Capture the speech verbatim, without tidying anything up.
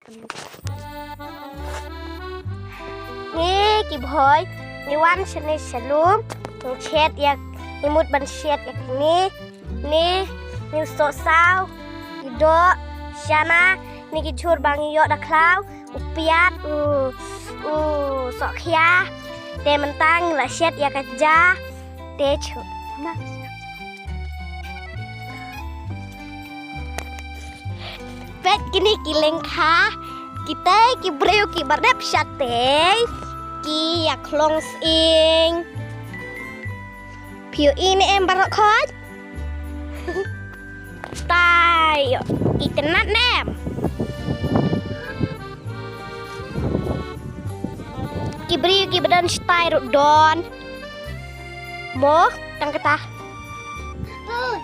Ngi ki bhoi, ngi wan shane sha lum, ngi shet ïa, ngi mut ban shet ïa kine, ne, ngi soh saw, ngi doh, shana, ne ki jhur ba ngi ïoh da khlaw, u piat, u, u soh khia, te mynta ngi la shet ïa ka ja, te chu. Peit kine ki lyngkha, kita ki briew kiba dep shatei, ki ïa khlong sying. Phi ïohi ne em baroh khoit? Stai, itynnad ne em? Ki briew kiba don stai ruh don. Mo, tang kata. Wah.